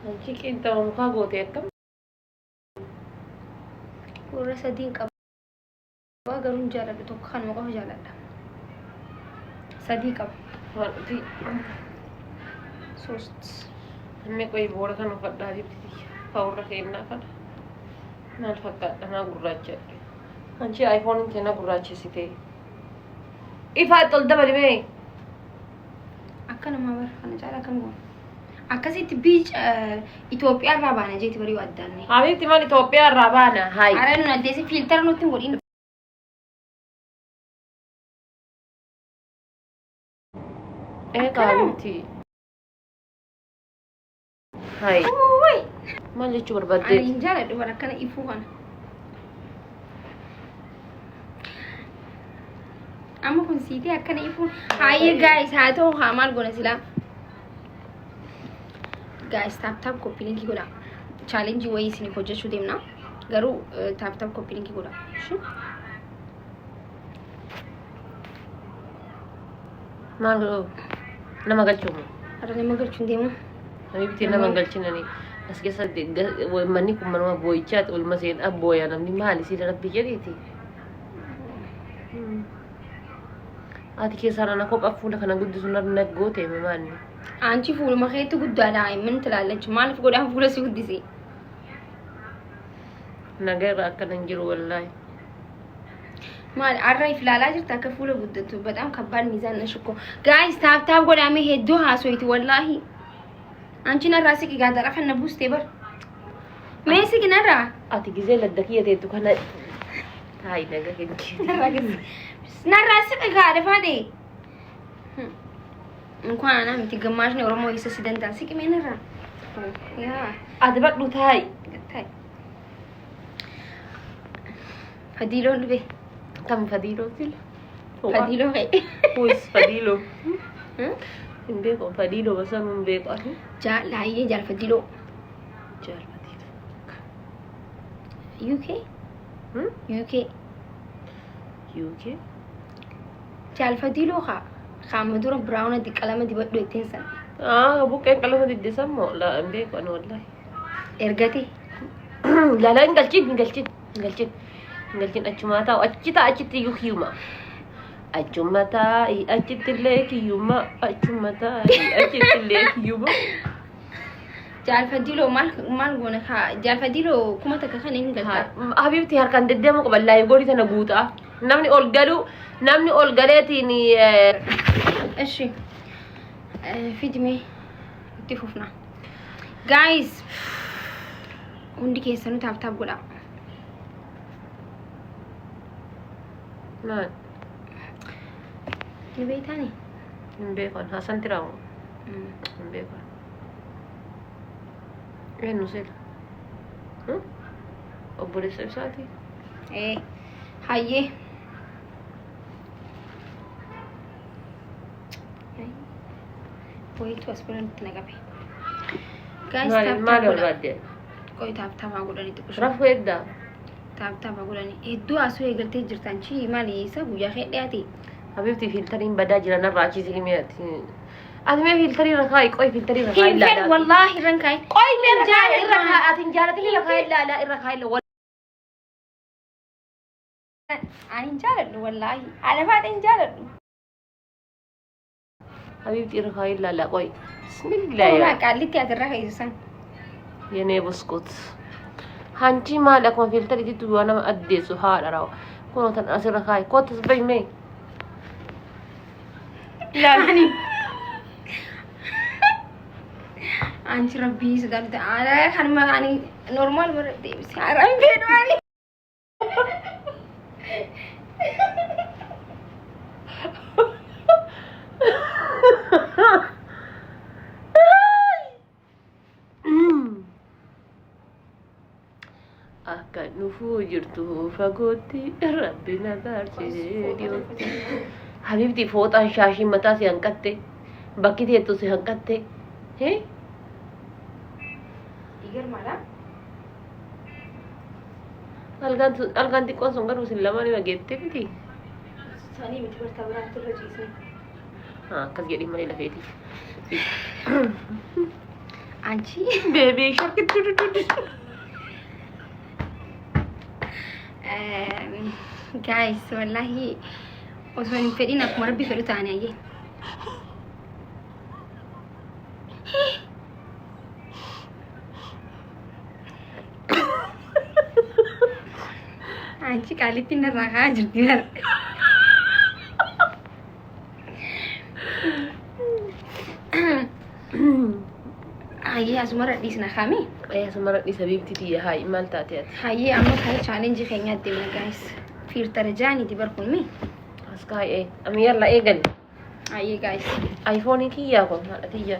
Hanchi qiinxama mukaa goote akkam? Warra sadiin qaba garuu hin jaaladhu tokko kanuma qofa jaaladha. Sadii qaba. Waan uti Sost. Inni qoyi boora kan uffadhaa bibti kawurra keennaa kana. Maal fakkaadha naa gurraachadhe. Hanchi iPhone keenya gurraachessite. Ifaa itti ol dabali mee. Akka namaa bara kana caalaa akkam goona. Akkasitti biica Itoophiyaa irraa baana jeeti barii addaanne. Habiibti maal Itoophiyaa irraa baana? Hayi. Ara nun addeessi fiiltara nutti hin godhin. Eega habiibti. Hayi. Uwwi. Maal jechuu Ani barbaaddeeti? hin jaaladhu bara akkana ifuu kana. Amma kun siitee akkana ifuun haayee gaayis haa ta'u haa maal goona silaa. Gaayis taap taap koppii linkii godha. Chaalenjii wayii isiniif hojjechuu deemna. Garuu taap taap koppii linkii godha. Ishi. Maal godhuu? Nama galchuu moo? Har'a nama galchuun deemu. Habiibti nama hin galchinani. As keessa manni kun manuma boo'ichaati olma seenaa booya namni maali sila rabbi jedhiiti. Ati keessaan ana kophaa fuula kana guddisu na goote mamaanni. Anchi fuuluma keetti guddaadha. Min tilaallachu maaliif godhaan fuula si guddise? Nagaa irra akkana hin jiru wallaahi. Maal har'a if ilaalaa jirta akka fuula guddattu በጣም ከባድ ሚዛን ነሽ እኮ ጋይስ ታፕ ታፕ godhaame hedduu haasoyti wallaahi አንቺ narraa siqi gaadara kan na buuste bar mee siqi narraa Ati gizee ladda kiyya teettu kana taa'i nagaa hin jiru. narraa gadi narraa siqi gaadha faadhe እንኳን ana miti gamaashni oromoo isa si danda'a siqi mee narraa yaa Ati badhu taa'i. ታይ Fadiiloon dhufe. Kam Fadiiloo sila? Fadiiloo ka'e. Who is Fadiiloo? Hin beeku Fadiiloo basa hin beeku ani. Jaalaayyee jaal Fadiiloo. Jaal Fadiiloo. UK? Hmm? UK. UK? Jaal Fadiiloo kaa. Qaama dura biraawuna qalama dibadhu ittiin san. Ah, buqqeen qalama diddisan moo? Laa hin beeku ani wallahi. Ergate. Lala hin galchin hin galchin hin galchin hin galchin achumaa taa'u achi ta'a achitti iyyuu kiyyuma. Achuma taa'i achitti illee kiyyuma achuma taa'i achitti illee kiyyuma. Jaal Fadiiloo maal maal goona kaa Jaal Fadiiloo 1000 kan hin galtaa. Habibti harkaan deddeemuu qaba laayi godhi tana guutaa. Namni ol galu namni ol galeetiin Eshi fidime itti fufna. Guys hundi keessanuu taap taap godhaa. Maal Ni beektaani? hin beekan Hasan Tiraamu hin beekan. Eenyu sila? Obboleessa ibsaati. Ee hayyee. Wayitu as bira nutti naqabe. Guys Maali taap taap maali godhaa. barbaadde? Qoy taap taap haa godhanii xiqqoo. Rafuu eddaa. Taap taap haa godhanii. Hedduu haasoo eegaltee jirtan chi maali isa guyyaa kee dhiyaate. Habibti fiiltariin badaa jira narraa achi siqi mee ati. Ati mee fiiltarii irra kaa'i qoy fiiltarii irra kaa'i Hin fedhu ilaalaa. wallaahi irran kaa'i. Qoy mee irra kaa'i irra kaa'i ati hin jaalatin irra kaa'i ilaalaa irra kaa'i ilaalaa. Ani hin jaaladhu wallaahi. Haadha faadha hin jaaladhu. Habibti irra kaa'i ilaalaa qoy. Bismillah. Suuraa qaallitti ati irra keessa san. Yenee buskut. Hanchi maal akkuma fiiltariitti waa nama addeessu haadha raawwa. Kunoo tan asirra kaa'i kottas bahi mee. Ani. Anchi rabbii sodaadhu. Ana kanuma ani normaal mara deebise. Haaraan fedhu ani. Akka dhufuu jirtu fagootti rabbi na baarsisee dhiyootti. Habibti fooxaan shaashiin mataa si hanqatte bakki teettu si hanqatte. Hee? Igarmaadha. Algaan sun algaan xiqqoon sun garuu isin lamaan ima geettee miti. Sanii miti barta biraatti irra ciisne. Haa akkas jedhi malee lafeeti. አንቺ Baby shark. Guys, wallahi osoo hin fedhin akkuma Rabbi fedhu taane ayyee. Anchi qaalittiin narraa ka'aa jirti bara. Hayyee, asumarra dhiisna kaami. Asumarra dhiisa biifti tiyya, hayi maal taate ati? Hayyee, amma kara challenge keenyaatti deemna, guys. Fiirtara jaaniiti bar kun mi. As kaa'ee amma yalla eegali. Hayyee, guys. iPhone kiyyaa kun haadha tiyya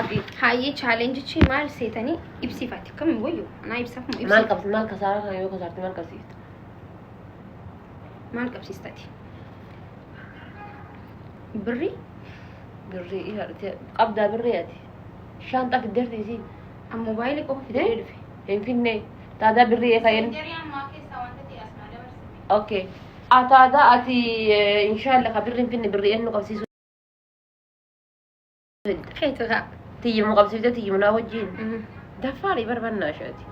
ati. Hayyee, challengeichi maal seetanii ibsiifati akkamiin wayyo anaa ibsaaf moo Maal ibsi qabsi, maal kasaaraa kana yoo kasaarte maal qabsiifta? Maal qabsiistati? Birri. Birrii haadha tiyya qabdaa, birrii ati shaanxaa fiddeerti isiin. Amma moobaayilii qofa fidee dhufe. Hin finne taadaa birrii eeka'een. Okay. Ataadaa ati inshallah ka birrii hin finne, birrii eenyu qabsiisu? Keetu haa. Tiyyimu qabsiifte, tiyyimu naa wajjin. Daffaarii barbannaa isheeti.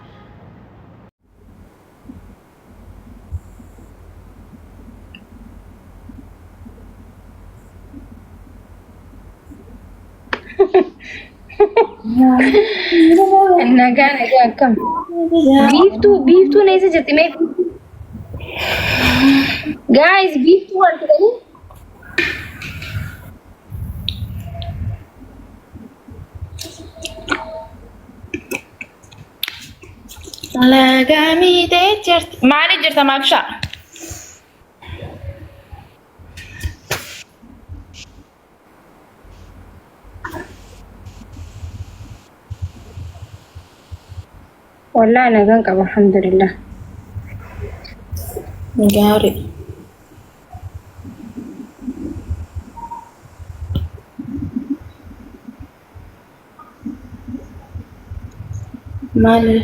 Nagaa, nagaa, akkam? Biiftuu, biiftuun eessa jirti mee? Guys, biiftuu argitanii? Lagamii jirti. Maaliif jirta Maakshaa? Wallaahi nagaan qaba, alhamdulillah. Gaarii. Maali?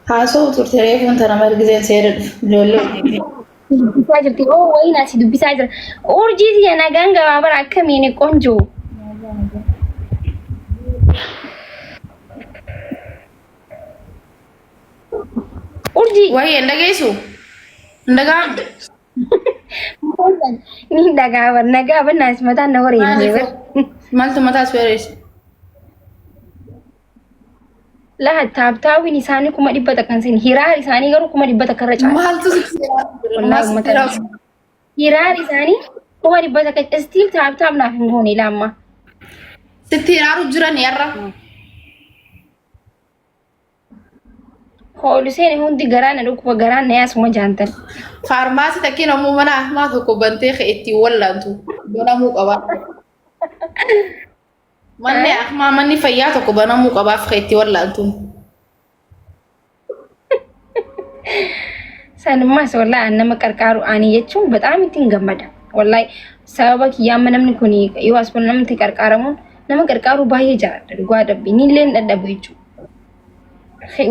Haasa'u turte reefuun tana margiseen seera dhufu ijoollee wajjin. Dubbisaa jirti. Oo, wayiin asii dubbisaa jira. Urjii tiyya, nagaan gabaa bara, akkamiin ቆንጆ? Urjii. Wayii, hin dhageessu? Hin dhaga'amu? Ni dhagaa bar, nagaa bannaas mataan na wareeree bar. Maaltu mataa si wareerse? Laha, taaptaawiin isaanii 100,000 sin hiraar isaanii garuu 100,000 irra caala. Maaltu sitti Wallaahi uummata hiraar isaanii 100,000, still tap tap naaf hin goone laamma. Sitti hiraaru jiran yarra. Hooliseen hundi garaa na dhukkuba, garaan na yaasuma jaantan. Faarmaasii takkiin ammoo mana ahmaa tokko bantee ka ittiin wallaantu banamuu qabaa. Manni ahmaa, manni fayyaa tokko banamuu qabaaf ka itti wallaantu. Sanummaas wallaahi an nama qarqaaru ani jechuun በጣም ittiin gammada. Wallaahi sababa kiyyaa amma namni kun yoo as kun namni qarqaaramuun nama qarqaaru baay'ee jaalladha, dhugaa dabbi ni illee hin dadhabu jechuudha.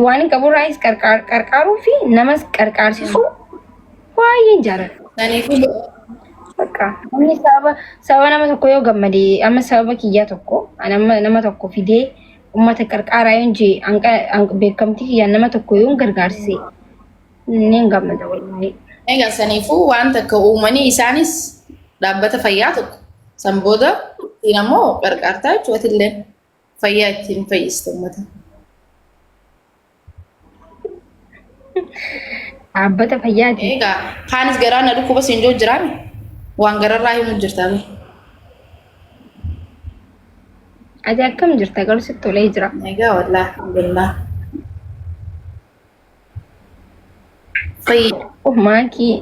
Waan hin qaburraayis qarqaaruu fi namas qarqaarsisuu baay'een jaalladha. Saniifuu Bakka namni sababa nama tokko yoo gammade, amma sababa kiyyaa tokko ani amma nama tokko fidee uummata qarqaaraa yoon jee, beekamtii kiyyaan nama tokko yoon gargaarsise ni gammada wallaahi. Egaa saniifuu waan takka uumanii isaanis dhaabbata fayyaa tokko san booda ittiin ammoo qarqaartaa jechuudha, illee fayyaa ittiin fayyista uummata. Dhaabbata fayyaati. Egaa kaanis garaa na dhukkuba siin jiru jiraami waan gararraa himu jirtaa. Ati akkam jirta garuu? Sitti tolee jira. Egaa wallaahi alhamdulillah. Fayyaa. Oh, maakii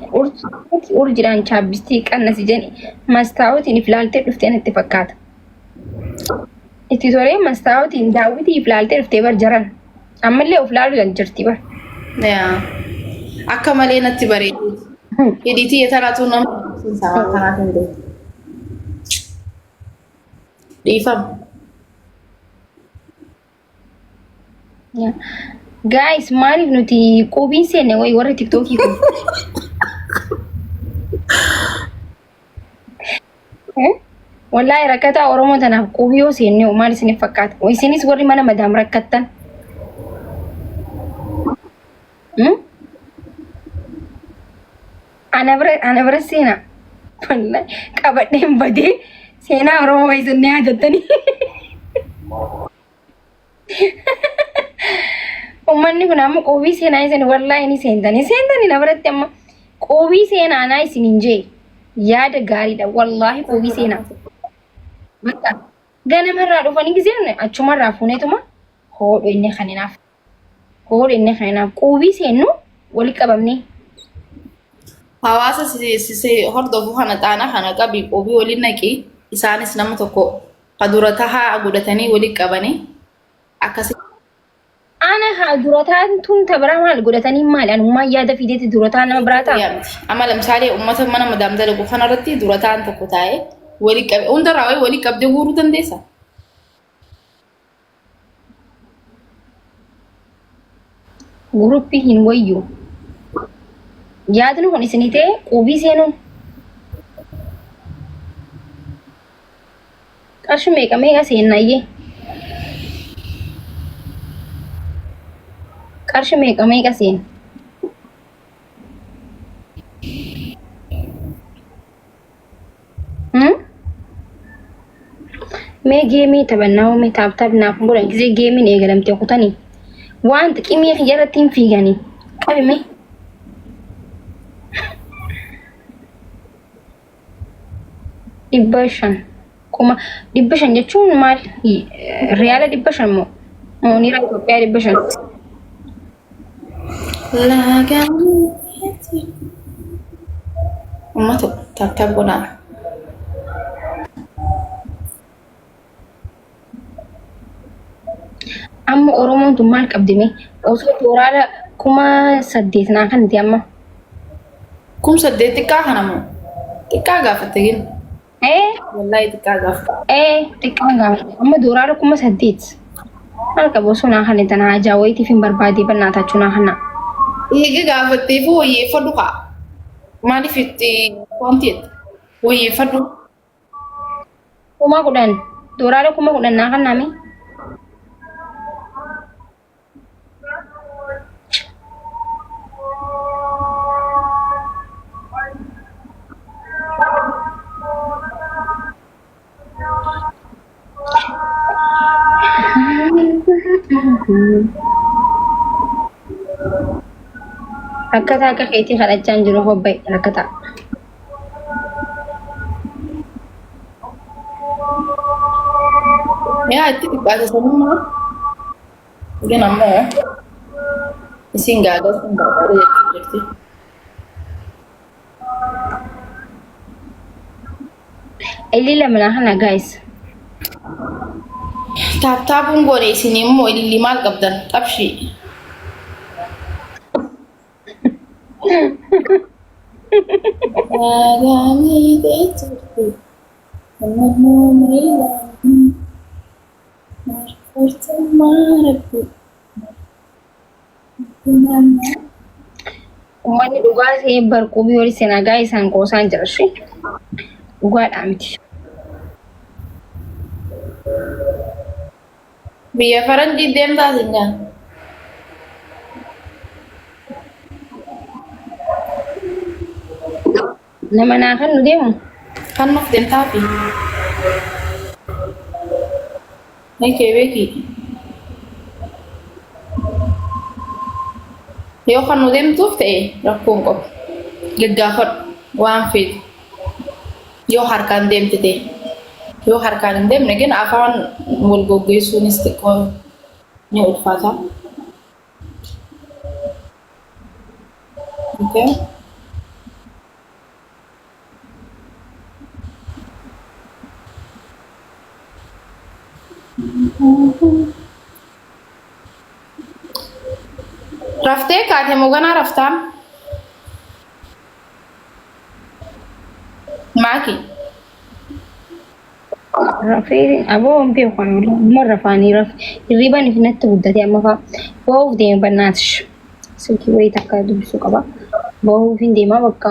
urjiidhaan chapstick qannasi jedhi, mastaa'otiin if ilaaltee dhuftee natti fakkaata. Itti tolee mastaa'otiin daawwitii if ilaaltee dhuftee bar jaran. Ammallee of ilaaluu jirti bar. Yaa. Akka malee natti bareedu. Hidhiitii tanaatu nama sababa kanaaf hin beeku. Dhiifama. Guys, maaliif nuti quubiin seenne wayi warri TikTokii kun? Eh? Wallaahi rakkataa Oromoo tanaaf qubii yoo seenne hoo maal isiniif fakkaata? Isinis warri mana madaam rakkattan. Hmm? Ana bira seenaa. Wallaahi qabadheen badee seenaa Oromoo isin ni yaadattanii. Uummanni kun amma qubii seenaa isin wallaahi ni seentanii seentanii na biratti amma qubii seenaa anaa isin hin jee yaada gaariidha wallaahi qubii seenaa. Bakka ganamarraa dhufanii giseen achumarraa fuuneetuma hoodhu inni kan hinaaf hoodhu inni kan hinaaf qubii seennu wali qabamnee. Hawaasa si hordofu kana xaanaa kana qabi qubii waliin naqi isaanis nama tokko ka dura tahaa godhatanii waliin qabanii akkasi. Ana haa durataan tun ta biraa maal godhatanii maal anummaan yaada fideeti durataan nama biraa ta'a. Miti. Amma lamsaalee uummata mana madaam dalagu kanarratti dura ta'an tokko taa'ee walii qabe hundarraa wayii walii qabdee guuruu dandeessa. Guruppii hin wayyu. Yaadni kun isinii ta'e quubii seenuun. Qarshii meeqa meeqa seennayyee? Qarshii meeqa meeqa seenna? Hmm? Mee geemii taphannaa mee taap taap naaf godhan gisee geemiin eegalamte kutanii waan xiqimii kiyya irratti hin fiiganii qabi mee. 500 500,000 jechuun maal riyaala 500 moo mooniira Itoophiyaa 500. Uummata tap tap godhaa. Amma Oromoon tun maal qabdi mee? Osoo tooraala 8,000 naa kanti amma. 8,000 xiqqaa kana moo? Xiqqaa gaafatte gin. Ee Wallaahi xiqqaa gaafatte. Ee xiqqaan gaafatte. Amma dooraala 8,000. Maal qabu osoo naa kanne tana hajaa wayiitiif hin barbaadee bannaa taachuu naa kanna. Eega gaafatteefuu wayyeeffadhu kaa. Maaliif itti wanti jette? Wayyeeffadhu. 10,000 dooraala 10,000 naa kannaa mee? Rakkataa akka keetii kadhachaa hin jiru hobba'e rakkataa. Yaa itti xiqqaate sanummaa. Gin ammoo isin gaagaa sun barbaade jechuu jirti. Illi lamana kana guys. Taap taapuun goone isin immoo ililli maal qabdan qabshii. Uummanni dhugaa ta'e barquubii wali seenaa guys isaan qoosaan jira shi. Dhugaadhaa miti. Biyya faranjii deemtaa sin jaan. Nama naa kan nu deemu. Kan nuuf deemtaafi. Beekee beekii. Yoo kan nu deemtuuf ta'e rakkoo hin qabu. Gaggaafadhu waan feetu. Yoo harkaan deemte ta'e. Yoo harkaan hin deemne gin afaan wal goggeessuunis xiqqoo ni ulfaata. Okay. Raftee kaate moo ganaa raftaan? Maaki. Rafee aboo hin beeku ani amma rafaanii raf hirriibaan if natti guddate amma fa'a ba'uuf deema bannaatish silkii wayii takka dubbisuu qaba ba'uuf hin deema bakka.